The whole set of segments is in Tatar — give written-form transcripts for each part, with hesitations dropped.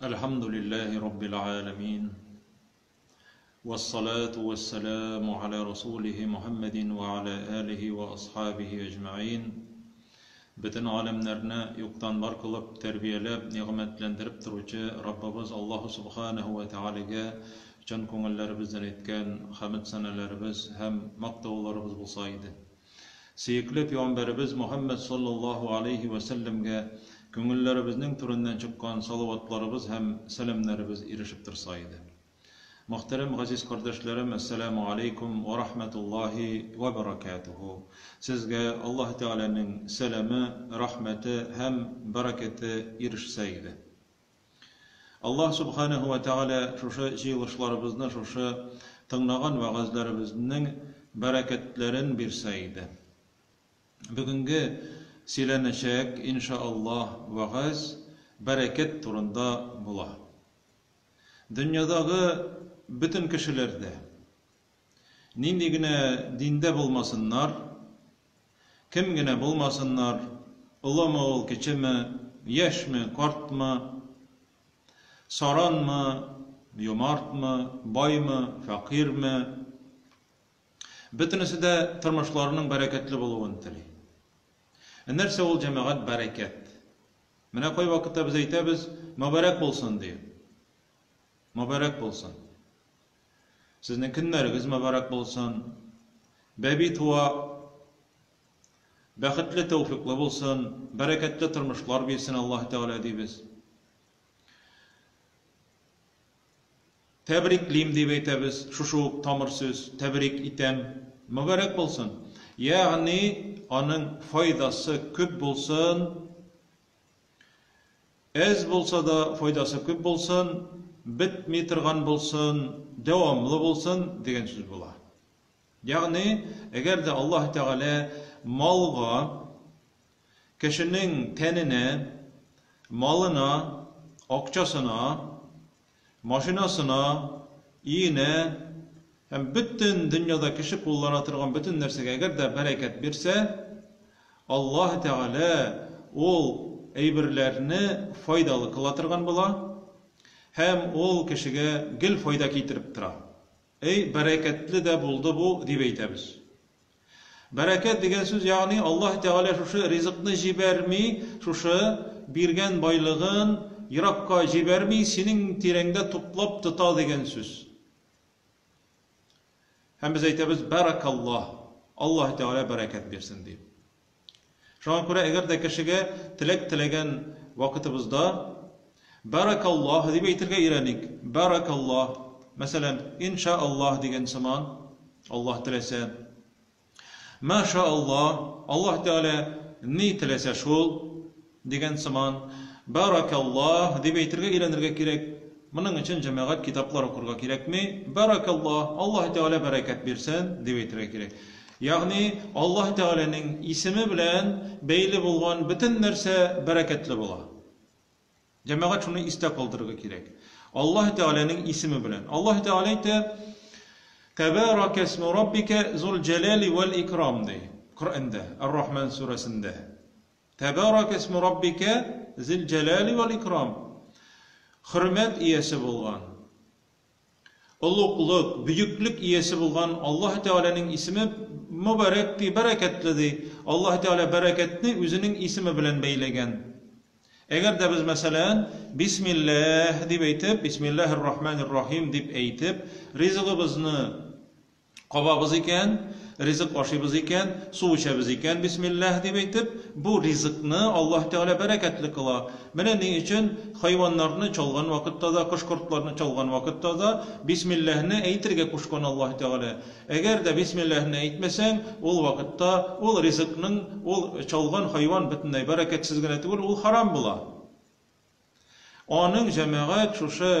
Әлхәмдүлилләһи раббил галәмин. Вәссалату вәссәламу аля расулихи Мухәммәдин вә аля алихи вә асхабихи әҗмәгыйн. Бөтен галәмнәрне юктан бар кылып, тәрбияләп, нигъмәтләндереп торучы Раббыбыз Аллаһу Субханаһу вә Тәгаләгә чын күңелләребездән әйткән хәмед-сәналәребез һәм мактауларыбыз булса иде. Сөекле пигамбәребез Мөхәммәд салләллаһу аләйһи вә сәлләмгә күңелләребезнең түреннән чыккан салаватларыбыз һәм сәламнәребез ирешеп торса иде. Мөхтәрәм газиз кардәшләрем, әссәламү аләйкүм вә рахмәтуллаһи вә бәрәкәтүһү. Сезгә Аллаһы Тәгаләнең сәламе, рәхмәте һәм бәрәкәте ирешсә иде. Аллаһ Сүбхәнәһү вә Тәгалә шушы җыелышларыбызны, шушы тыңлаган вәгазьләребезнең бәрәкәтләрен бирсә иде. Бүгенге сөйләнәчәк, инша Аллаһ, вәгазь бәрәкәт турында була. Дөньядагы бөтен кешеләр дә, нинди генә диндә булмасыннар, кем генә булмасыннар, олымы ул, кечеме, яшьме, картмы, саранмы, юмартмы, баймы, фәкыйрьме, бөтенесе дә тормышларының бәрәкәтле булуын тели. Ә нәрсә ул, җәмәгать, бәрәкәт? Менә кайвакытта без әйтәбез, мөбарәк булсын, диеп. Мөбарәк булсын. Сезнең көннәрегез мөбарәк булсын. Бәби туа. Бәхетле, тәүфиклы булсын. Бәрәкәтле тормышлар бирсен Аллаһ Тәгалә дибез. Тәбриклим дип әйтәбез, шушы ук тамыр сүз, тәбрик итәм. Мөбарәк булсын. Ягъни аның файдасы күп булсын. Әз булса да, файдасы күп булсын, бетми торган булсын, дәвамлы булсын дигән сүз була. Ягъни, әгәр дә Аллаһ Тәгалә малга, кешенең тәненә, малына, акчасына, машинасына, өенә һәм бөтен дөньяда кеше куллана торган бөтен нәрсәгә әгәр дә бәрәкәт бирсә, Аллаһ Тәгалә ул әйберләрне файдалы кыла торган була һәм ул кешегә гел файда китереп тора. Әй, бәрәкәтле дә булды бу, дип әйтәбез. Бәрәкәт дигән сүз, ягъни Аллаһ Тәгалә шушы ризыкны җибәрми, шушы биргән байлыгын еракка җибәрми, синең тирәңдә туплап тота дигән сүз. Һәм без әйтәбез, Бәрәкаллаһ, Аллаһ Тәгалә бәрәкәт бирсен дип. Шуңа күрә, әгәр дә кешегә теләк теләгән вакытыбызда Бәрәкаллаһ дип әйтергә өйрәник. Бәрәкаллаһ. Мәсәлән, инша Аллаһ дигән сыман, Аллаһ теләсә. Маша Аллаһ, Аллаһ Тәгалә ни теләсә шул дигән сыман. Бәрәкаллаһ дип әйтергә өйрәнергә кирәк. Моның өчен җәмәгать китаплар укырга кирәкми. Бәрәкаллаһ, Аллаһ Тәгалә бәрәкәт бирсен дип әйтергә кирәк. Ягъни Аллаһ Тәгаләнең исеме белән бәйле булган бөтен нәрсә бәрәкәтле була. Җәмәгать шуны истә калдырырга кирәк. Аллаһ Тәгаләнең исеме белән. Аллаһ Тәгалә әйтә, Тәбәрәкә исму раббика зул җәлали вәл икрам ди. Коръәндә, Ар-Рахман сүрәсендә. Тәбәрәкә исму раббика зил җәлали вәл икрам. Хөрмәт иясе булган, олуглык, бөеклек иясе булган Аллаһ Тәгаләнең исеме мөбарәк ди, бәрәкәтле ди. Аллаһ Тәгалә бәрәкәтне үзенең исеме белән бәйләгән. Әгәр дә без, мәсәлән, Бисмилләһ дип әйтеп, Бисмиллаһир рахманир рахим дип әйтеп, ризыгыбызны Кабабыз икән, ризык ашыйбыз икән, су эчәбез икән, бисмилләһ дип әйтеп, бу ризыкны Аллаһ Тәгалә бәрәкәтле кыла. Менә ни өчен хайваннарны чалган вакытта да, кош-кортларны чалган вакытта да бисмилләһне әйтергә кушкан Аллаһ Тәгалә. Әгәр дә бисмилләһне әйтмәсәң, ул вакытта ул ризыкның, ул чалган хайван бөтенләй бәрәкәтсез генә түгел, ул харам була. Аның җәмәгать шушы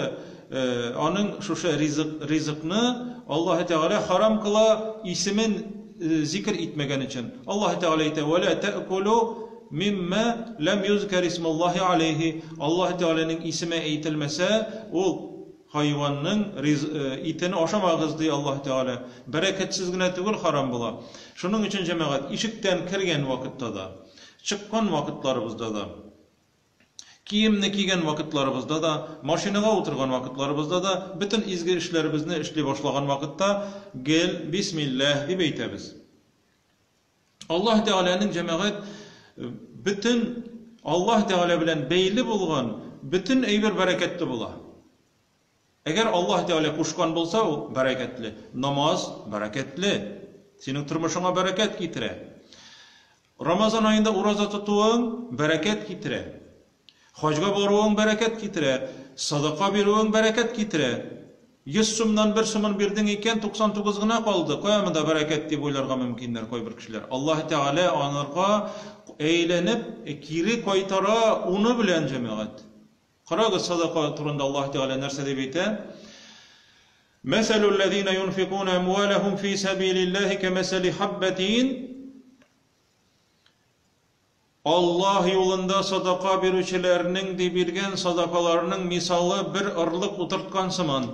аның шушы ризык ризыкны Аллаһы Тәгалә харам кыла исемен зикер итмәгән өчен. Аллаһы Тәгалә әйтә: "Ва ла та'кулу мимма лам юзкар исмуллаһи алейхи". Аллаһы Тәгаләнең исеме әйтелмәсә, ул хайванның итен ашамагыз, ди Аллаһы Тәгалә. Бәрәкәтсез генә түгел, харам була. Шуның өчен җәмәгать ишектән кергән вакытта да, чыккан вакытларыбызда да. Киемне кигән вакытларыбызда да, машинага утырган вакытларыбызда да, бөтен изге эшләребезне эшли башлаган вакытта гел бисмилләһ дип әйтәбез. Аллаһ Тәгаләнең җәмәгать бөтен Аллаһ Тәгалә белән бәйле булган бөтен әйбер бәрәкәтле була. Әгәр Аллаһ Тәгалә кушкан булса, ул бәрәкәтле. Намаз бәрәкәтле. Синең тормышыңа бәрәкәт китерә. Рамазан аенда ураза тотуың бәрәкәт китерә. Хаҗга баруың бәрәкәт китерә. Садака бирүең бәрәкәт китерә. 100 сумнан бер сумын бирдең икән, 99 гына калды. Кая монда бәрәкәт дип уйларга мөмкиннәр кайбер кешеләр. Аллаһ Тәгалә анарга әйләнеп кире кайтара уны белән җәмәгать. Карагыз, садака турында Аллаһ Тәгалә нәрсә дип әйтә? Мәсәлү лләзина юнфикуна әмваләһум фи сәбилиллаһи кәмәсәли хаббатин Аллаһ юлында садака бирүчеләрнең ди биргән садакаларының мисалы бер орлык утырткан сыман.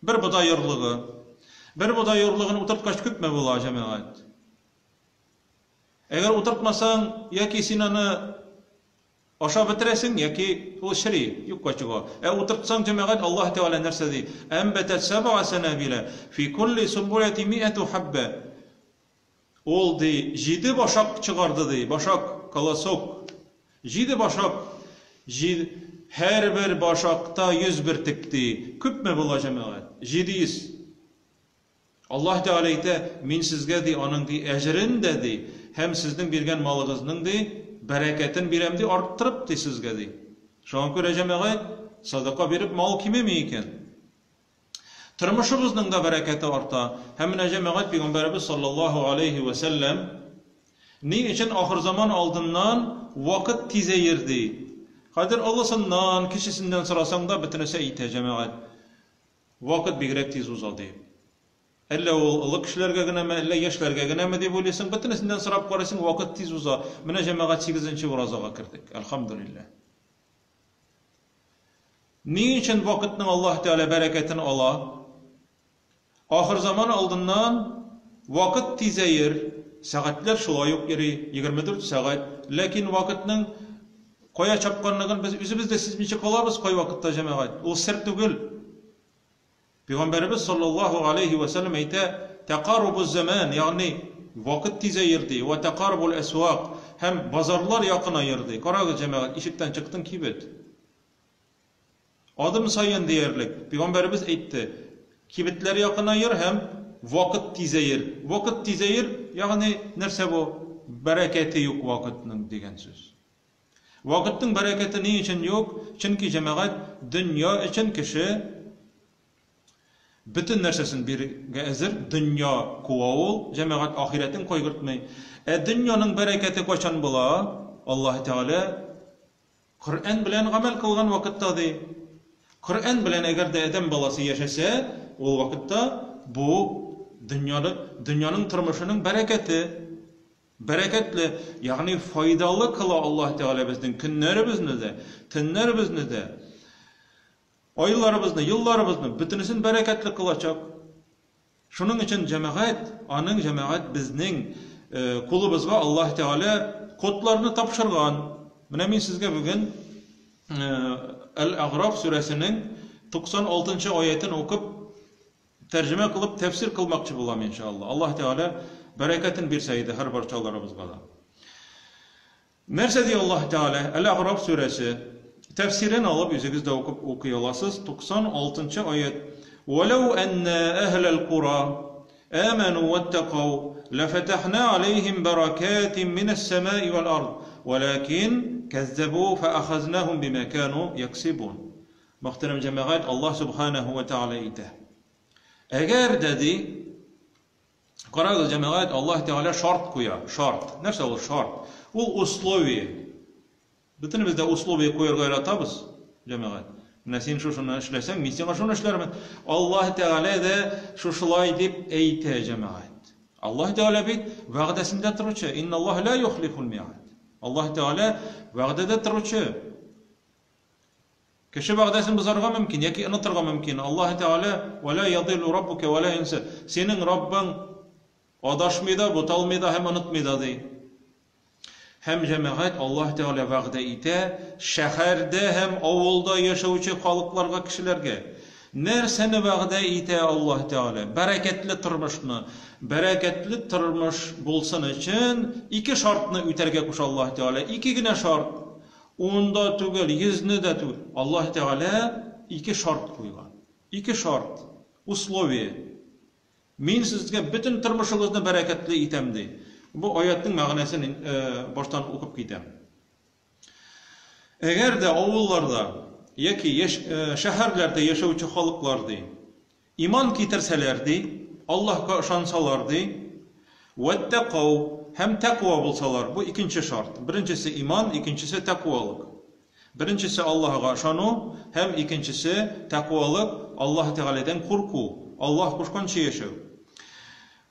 Бер бодай орлыгы. Бер бодай орлыгын утырткач күпме була, җәмәгать? Әгәр утыртмасаң, яки син аны Ашап бетерәсең яки ул чери, юкка чыга. Ә утыртсаң, җәмәгать, Аллаһ Тәгалә нәрсә ди? Әнбәтәт сәб'a сәнәбилә, фи кулли сумбуләти миәту хәббә. Ул, ди, җиде башак чыгарды, ди, башак, колосок. Җиде башак, җи, һәрбер башакта 100 бөртек, ди. Күпме була, җәмәгать? 700. Аллаһ Тәгалә әйтә, Мин сезгә, ди, аның, ди, әҗерен дә, ди, һәм сезнең биргән малыгызның, ди, бәрәкәтен бирәм, ди, арттырып, ди, сезгә, ди. Шуңа күрә, җәмәгать, садака биреп мал кимеми икән. Тормышыбызның да бәрәкәте арта. Һәм менә, җәмәгать, Пәйгамбәребез саллаллаһу алейһи вә сәлләм ни өчен ахырзаман алдыннан вакыт тизәер, ди. Хәзер олысыннан, кечесеннән сорасаң да, бөтенесе әйтә, җәмәгать. Вакыт бигрәк тиз уза, ди. Әллә ул олы кешеләргә генәме, әллә яшьләргә генәме дип уйлыйсың, бөтенесеннән сорап карыйсың, вакыт тиз уза. Менә, җәмәгать, сигезенче уразага кердек, әлхәмдүлилләһ. Ни өчен вакытның Аллаһ Тәгалә бәрәкәтен ала? Ахырзаман алдыннан вакыт тизәер, сәгатьләр шулай ук йөри, 24 сәгать, ләкин вакытның Кая чапканлыгын без үзебез дә сизмичә калабыз кайвакытта, җәмәгать. Ул сер түгел. Пәйгамбәребез саллаллаһу алейһи вә сәлләм әйтә, тәкарубуз заман, ягъни вакыт тизәер ди, вә тәкарубул әсвак, һәм базарлар якынаер ди. Карагыз, җәмәгать, ишектән чыктың кибет. Адым саен диярлек, пәйгамбәребез әйтте, кибетләр якынаер һәм вакыт тизәер. Вакыт тизәер, ягъни нәрсә бу? Бәрәкәте юк вакытның дигән сүз. Вакытның бәрәкәте ни өчен юк? Чөнки җәмәгать дөнья өчен кеше бөтен нәрсәсен бирергә әзер, дөнья куа ул, җәмәгать ахирәтен кайгыртмый. Ә дөньяның бәрәкәте кайчан була? Аллаһ Тәгалә Коръән белән гамәл кылган вакытта ди. Коръән белән әгәр дә адәм баласы яшәсә, ул вакытта бу дөньяны, дөньяның тормышының бәрәкәте. Бәрәкәтле, ягъни файдалы кыла Аллаһ Тәгалә безнең көннәребезне дә, төннәребезне дә, айларыбызны, елларыбызны, бөтенесен бәрәкәтле кылачак. Шуның өчен җәмәгать, аның җәмәгать безнең э, кулыбызга Аллаһ Тәгалә кодларны тапшырган. Менә мин сезгә бүген э, Әл-Әгъраф сүрәсенең 96 аятен укып Тәрҗемә кылып тәфсир кылмакчы булам иншалла. Аллаһ Тәгалә бәрәкәтен бирсә иде һәр барчаларыбызга да. Нәрсә ди Аллаһ Тәгалә? Әл-Әгъраф сүрәсе. Тәфсирен алып үзегез дә укып укый аласыз. 96 аят. Вәләү әннә әһләл кура аману ваттакау лафатахна алейхим баракатин минәс самаи вәл ард, вәләкин кәззәбу фаахазнахум бима кану яксибун. Мөхтәрәм җәмәгать, Аллаһ Сүбхәнәһү вә Тәгалә әйтә. Әгәр дә ди, карагыз, җәмәгать, Аллаһ Тәгалә шарт куя, шарт. Нәрсә ул шарт? Ул условие. Бөтенебез дә условие куярга яратабыз, җәмәгать. Менә син шушыны эшләсәң, мин сиңа шуны эшләрмен. Аллаһ Тәгалә дә шушылай дип әйтә, җәмәгать. Аллаһ Тәгалә бит вәгъдәсендә торучы. Инналлаһ ла юхлифул ми'ад. Аллаһ Тәгалә вәгъдәдә торучы. Кеше вәгъдәсен бозарга мөмкин яки онытырга мөмкин. Аллаһ Тәгалә, Вә лә ядиллу раббука вә лә янса. Синең Раббың адашмый да, буталмый да һәм онытмый да, ди. Һәм җәмәгать Аллаһ Тәгалә вәгъдә итә, шәһәрдә һәм авылда яшәүче халыкларга, кешеләргә. Нәрсәне вәгъдә итә Аллаһ Тәгалә? Бәрәкәтле тормышны. Бәрәкәтле тормыш булсын өчен ике шартны үтәргә куша Аллаһ Тәгалә. Ике генә шарт. Ун да түгел, йөзне дә түгел. Аллаһ Тәгалә ике шарт куйган. Ике шарт. Условие. Мин сезгә бөтен тормышыгызны бәрәкәтле итәм, ди. Бу аятның мәгънәсен баштан укып китәм. Әгәр дә авылларда яки шәһәрләрдә яшәүче халыклар, ди, иман китерсәләр, ди, Аллаһка ышансалар, ди, вәттәкау һәм тәкъва булсалар, бу икенче шарт. Беренчесе иман, икенчесе тәкъвалык. Беренчесе Аллаһыга ышану һәм икенчесе тәкъвалык, Аллаһ Тәгаләдән курку, Аллаһ кушканча яшәү.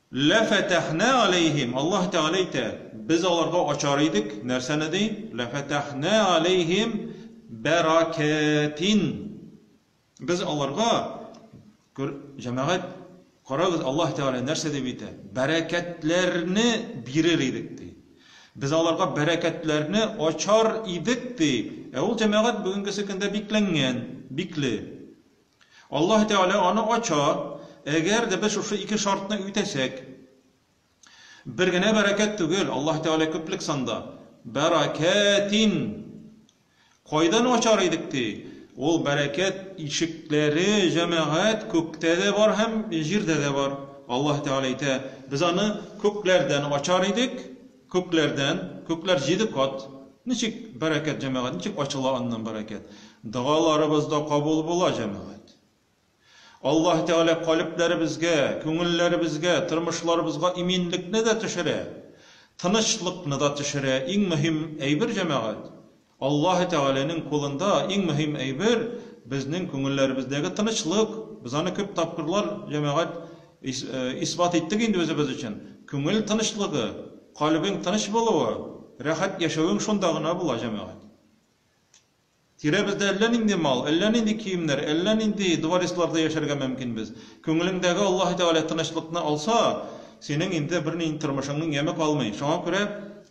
Ләфәтәхнә алейһим, Аллаһ Тәгалә әйтә, без аларга ачар идек, нәрсәне ди? Ләфәтәхнә алейһим бәракәтин. Без аларга, күр, җәмәгать, карагыз, Аллаһ Тәгалә нәрсә дип әйтә? Бәрәкәтләрне бирер идек, ди. Без аларга бәрәкәтләрне ачар идек, ди. Ә ул җәмәгать бүгенгесе көндә бикләнгән, бикле. Аллаһ Тәгалә аны ача, әгәр дә без шушы ике шартны үтәсәк. Бер генә бәрәкәт түгел, Аллаһ Тәгалә күплек санда. Бәрәкәтин. Кайдан ачар идек ди? Ул бәрәкәт ишекләре, җәмәгать, күктә дә бар һәм җирдә дә бар. Аллаһ Тәгалә әйтә, без аны күкләрдән ачар идек, күкләрдән, күкләр җиде кат. Ничек бәрәкәт, җәмәгать, ничек ачыла аннан бәрәкәт? Догаларыбыз да кабул була, җәмәгать. Аллаһ Тәгалә калебләребезгә, күңелләребезгә, тормышларыбызга иминлекне дә төшерә, тынычлыкны да төшерә. Иң мөһим әйбер, җәмәгать, Аллаһ Тәгаләнең кулында иң мөһим әйбер безнең күңелләребездәге тынычлык. Без аны күп тапкырлар, җәмәгать, исбат иттек инде үзебез өчен. Күңел тынычлыгы, калебең тыныч булуы, рәхәт яшәвең шунда гына була, җәмәгать. Тирәбездә әллә нинди мал, әллә нинди киемнәр, әллә нинди дворецларда яшәргә мөмкинбез. Күңелеңдәге Аллаһы Тәгалә тынычлыкны алса, синең инде бернинди тормышыңның яме калмый. Шуңа күрә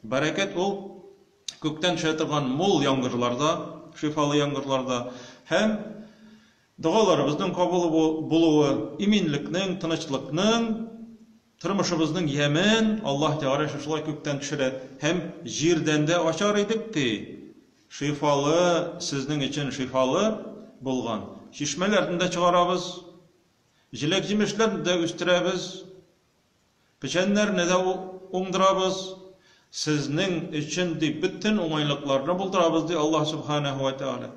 бәрәкәт ул күктән төшә торган мул яңгырларда, шифалы яңгырларда һәм догаларыбызның кабул булуы, иминлекнең, тынычлыкның, тормышыбызның ямен Аллаһ Тәгалә шушылай күктән төшерә һәм җирдән дә ачар идек, ди. Шифалы, сезнең өчен шифалы булган чишмәләрне дә чыгарабыз, җиләк-җимешләрне дә үстерәбез, печәннәрне дә уңдырабыз, сезнең өчен дип бөтен уңайлыкларны булдырабыз, ди Аллаһ Сүбхәнәһү вә Тәгалә.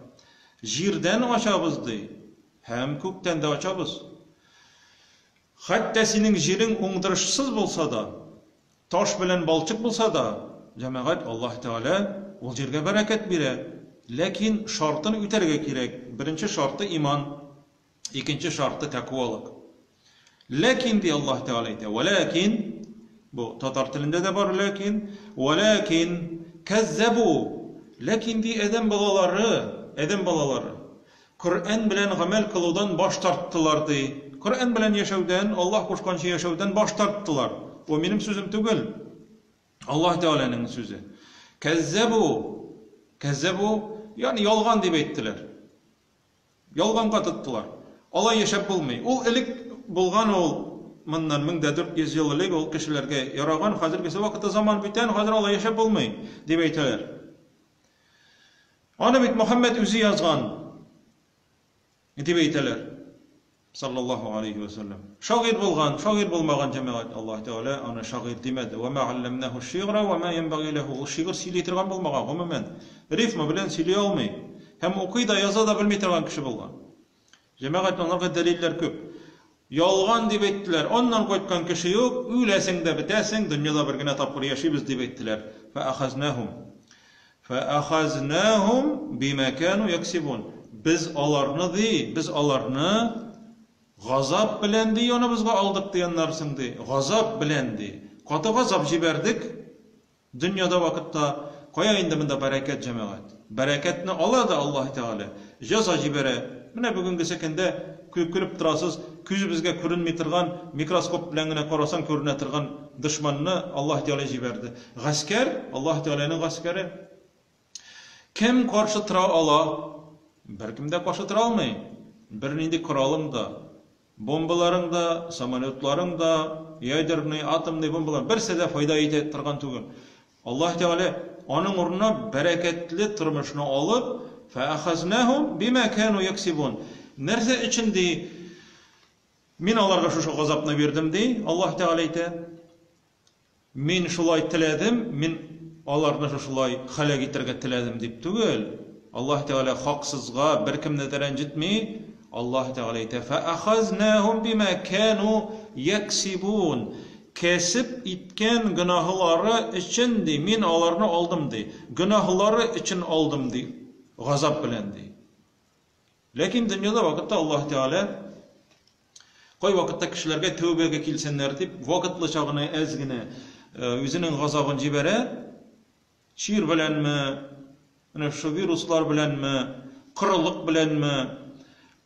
Җирдән ачабыз, ди, һәм күктән дә ачабыз. Хәтта синең җирең уңдырышсыз булса да, Таш белән балчык булса да, җәмәгать, Аллаһ Тәгалә ул җиргә бәрәкәт бирә. Ләкин шартын үтәргә кирәк. Беренче шарты иман, икенче шарты тәкъвалык. Ләкин, ди Аллаһ Тәгалә әйтә, вәләкин, бу татар телендә дә бар ләкин, вәләкин кәззәбу, ләкин ди адәм балалары, адәм балалары Коръән белән гамәл кылудан баш тарттылар, ди. Коръән белән яшәүдән, Аллаһ кушканча яшәүдән баш тарттылар. Бу минем сүзем түгел. Аллаһ Тәгаләнең сүзе. Кәззәбу, кәззәбу, ягъни ялган дип әйттеләр. Ялганга тоттылар. Алай яшәп булмый. Ул элек булган ул моннан 1400 ел элек ул кешеләргә яраган, хәзергесе вакытта заман бүтән, хәзер алай яшәп булмый, дип әйтәләр. Аны бит Мөхәммәд үзе язган, дип әйтәләр. Саллаллаһу алейхи ва саллям. Шагыйрь булган, шагыйрь булмаган җәмәгать Аллаһ Тәгалә аны шагыйрь димәде. Ва ма алламнаху шигъра ва ма янбагый ләһу. Ул шигырь сөйли торган булмаган, гомумән. Рифма белән сөйли алмый. Һәм укый да, яза да белми торган кеше булган. Җәмәгать, анарга дәлилләр күп. Ялган дип әйттеләр. Аннан кайткан кеше юк, үләсең дә бетәсең, дөньяда бер генә тапкыр яшибез дип әйттеләр. Фәахазнахум. Фәахазнахум бима кану яксибун. Без аларны ди, без аларны газап белән ди яныбызга алдык ди аннары соң ди. Газап белән ди. Каты газап җибәрдек. Дөньяда вакытта кая инде монда бәрәкәт, җәмәгать? Бәрәкәтне ала да Аллаһ Тәгалә, җәза җибәрә. Менә бүгенгесе көндә күреп торасыз, күзебезгә күренми торган, микроскоп белән генә карасаң күренә торган дошманны Аллаһ Тәгалә җибәрде. Гаскәр, Аллаһ Тәгаләнең гаскәре. Кем каршы тора ала? Беркем дә каршы тора алмый. Бернинди коралың да, бомбаларың да, самолетларың да, ядерный, атомный бомбалар берсе дә файда итә торган түгел. Аллаһ Тәгалә аның урынына бәрәкәтле тормышны алып, фәахазнахум бима кану яксибун. Нәрсә өчен ди? Мин аларга шушы газапны бирдем ди, Аллаһ Тәгалә әйтә. Мин шулай теләдем, мин аларны шушылай һәлак итәргә теләдем дип түгел. Аллаһ Тәгалә хаксызга беркемне дә рәнҗетми. Аллаһ Тәгалә әйтә: "Фәахазнахум бима кану яксибун". Кәсеп иткән гөнаһлары өчен ди, мин аларны алдым ди. Гөнаһлары өчен алдым ди, газап белән ди. Ләкин дөньяда вакытта Аллаһ Тәгалә кай вакытта кешеләргә тәүбәгә килсеннәр дип, вакытлыча гына әз генә үзенең газабын җибәрә. Чир беләнме, менә шушы вируслар беләнме, корылык беләнме,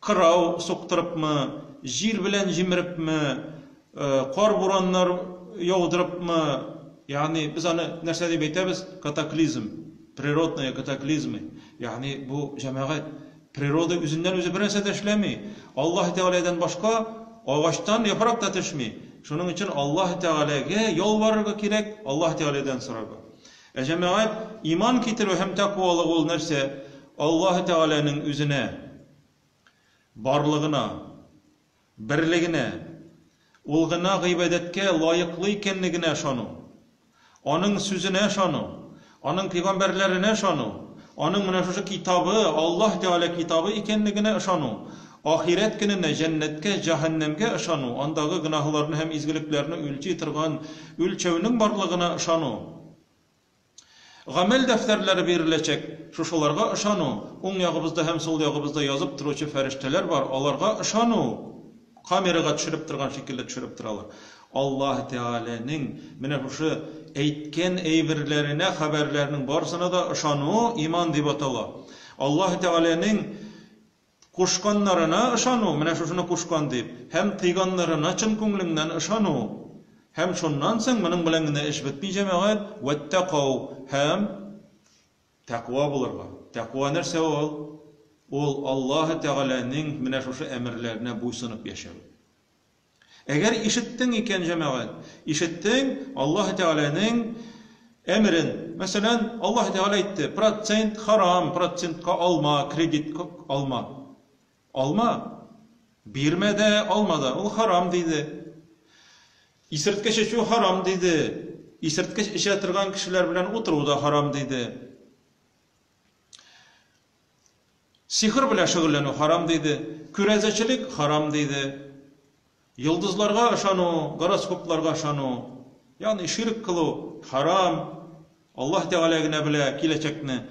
кырау суктырыпмы, җил белән җимерепме, кар бураннар яудырыпмы, ягъни без аны нәрсә дип әйтәбез? Катаклизм, природные катаклизмы. Ягъни бу җәмәгать природа үзеннән үзе бернәрсә дә эшләми. Аллаһ Тәгаләдән башка агачтан яфрак та төшми. Шуның өчен Аллаһ Тәгаләгә ялварырга кирәк, Аллаһ Тәгаләдән сорарга. Ә җәмәгать иман китерү һәм тәкъвалык ул нәрсә? Аллаһ Тәгаләнең үзенә барлыгына, берлегенә, ул гына гыйбадәткә лаеклы икәнлегенә ышану, аның сүзенә ышану, аның пәйгамбәрләренә ышану, аның менә шушы китабы, Аллаһ Тәгалә китабы икәнлегенә ышану, ахирәт көненә, җәннәткә, җәһәннәмгә ышану, андагы гөнаһларны һәм изгелекләрне үлчи торган үлчәүнең барлыгына ышану. Гамәл дәфтәрләре биреләчәк, шушыларга ышану, уң ягыбызда һәм сул ягыбызда язып торучы фәрештәләр бар, аларга ышану, камерага төшереп торган шикелле төшереп торалар. Аллаһ Тәгаләнең менә шушы әйткән әйберләренә, хәбәрләренең барысына да ышану иман дип атала. Аллаһ Тәгаләнең Кушканнарына ышану, менә шушыны кушкан дип, һәм тыйганнарына чын күңелеңнән ышану. Һәм шуннан соң моның белән генә эш бетми, җәмәгать, вәттәкау, һәм тәкъва булырга. Тәкъва нәрсә ул? Ул Аллаһы Тәгаләнең менә шушы әмерләренә буйсынып яшәү. Әгәр ишеттең икән, җәмәгать, ишеттең Аллаһ Тәгаләнең әмерен. Мәсәлән, Аллаһ Тәгалә әйтте, процент харам, процентка алма, кредит алма. Алма. Бирмә дә, алма да. Ул харам диде. Исерткеч эчү харам диде. Исерткеч эчә торган кешеләр белән утыру да харам диде. Сихыр белән шөгыльләнү харам диде, күрәзәчелек харам диде. Йолдызларга ышану, гороскопларга ышану, ягъни ширк кылу харам. Аллаһ Тәгалә генә белә киләчәкне.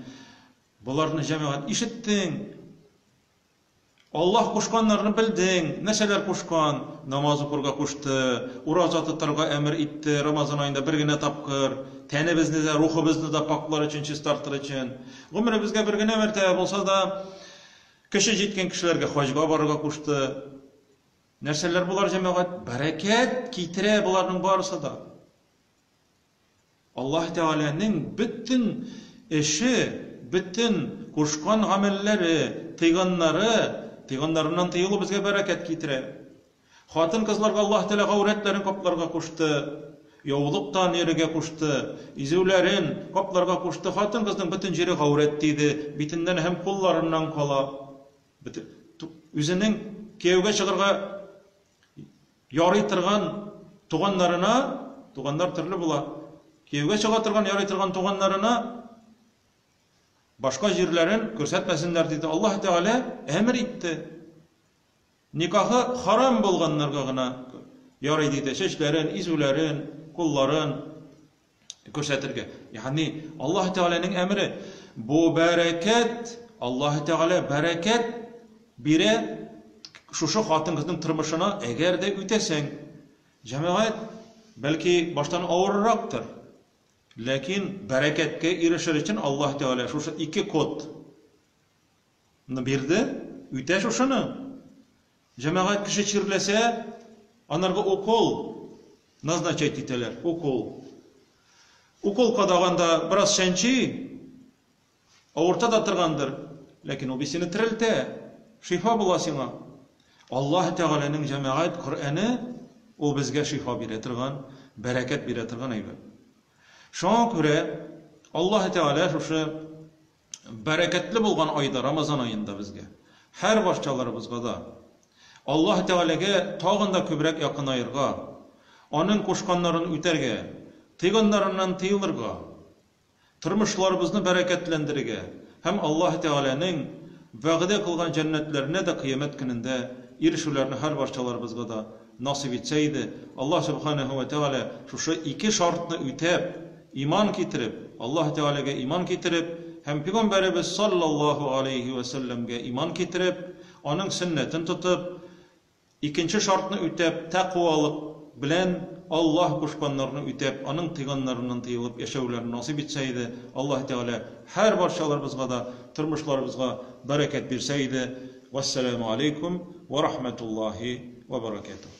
Боларны җәмәгать ишеттең. Аллаһ кушканнарны белдең, нәрсәләр кушкан? Намаз укырга кушты, ураза тотарга әмер итте, Рамазан аенда бер генә тапкыр, тәнебезне дә, рухыбызны да пакълар өчен, чистартыр өчен. Гомеребезгә бер генә мәртәбә булса да, көче җиткән кешеләргә хаҗга барырга кушты. Нәрсәләр болар, җәмәгать? Бәрәкәт китерә боларның барысы да. Аллаһ Тәгаләнең бөтен эше, бөтен кушкан гамәлләре, тыйганнары, тыйганнарыннан тыелу безгә бәрәкәт китерә. Хатын-кызларга Аллаһ Тәгалә гаурәтләрен капларга кушты, яулыктан йөрергә кушты, изүләрен капларга кушты. Хатын-кызның бөтен җире гаурәт диде, битеннән һәм кулларыннан кала. Үзенең кияүгә чыгарга Ярый торган туганнарына, туганнар төрле була, кияүгә чыга торган ярый торган туганнарына башка җирләрен күрсәтмәсеннәр диде. Аллаһ Тәгалә әмер итте. Никахы харам булганнарга гына ярый диде. Чәчләрен, изүләрен, кулларын күрсәтергә. Ягъни Аллаһ Тәгаләнең әмере. Бу бәрәкәт, Аллаһ Тәгалә бәрәкәт бирә шушы хатын-кызның тормышына, әгәр дә үтәсәң. Җәмәгать, бәлки баштан авыррактыр. Ләкин бәрәкәткә ирешер өчен Аллаһ Тәгалә шушы ике код бирде, үтә шушыны. Җәмәгать, кеше чирләсә, анарга укол. Назначать итәләр, укол. Укол кадаганда бераз чәнчи, авырта да торгандыр, ләкин ул бит сине терелтә, шифа була сиңа. Аллаһ Тәгаләнең җәмәгать Коръәне ул безгә шифа бирә торган, бәрәкәт бирә торган әйбер. Шуңа күрә Аллаһ Тәгалә шушы бәрәкәтле булган айда, Рамазан аенда безгә, һәр барчаларыбызга да Аллаһ Тәгаләгә тагын да күбрәк якынаерга, Аның кушканнарын үтәргә, тыйганнарыннан тыелырга, тормышларыбызны бәрәкәтләндерергә һәм Аллаһ Тәгаләнең вәгъдә кылган җәннәтләренә дә кыямәт көнендә ирешүләрне һәр барчаларыбызга да насыйп итсә иде. Аллаһ Сүбхәнәһү вә Тәгалә шушы ике шартны үтәп, иман китереп, Аллаһ Тәгаләгә иман китереп һәм Пигамбәребез саллаллаһу галәйһи вә сәлләмгә иман китереп, аның сөннәтен тотып, икенче шартны үтәп, тәкъвалык белән Аллаһ кушканнарны үтәп, аның тыйганнарыннан тыелып яшәүләрне насыйп итсә иде. Аллаһ Тәгалә һәр барчаларыбызга да тормышларыбызга бәрәкәт бирсә иде. Вәссәламү алейкум вә рахматуллаһи вә баракатуһ.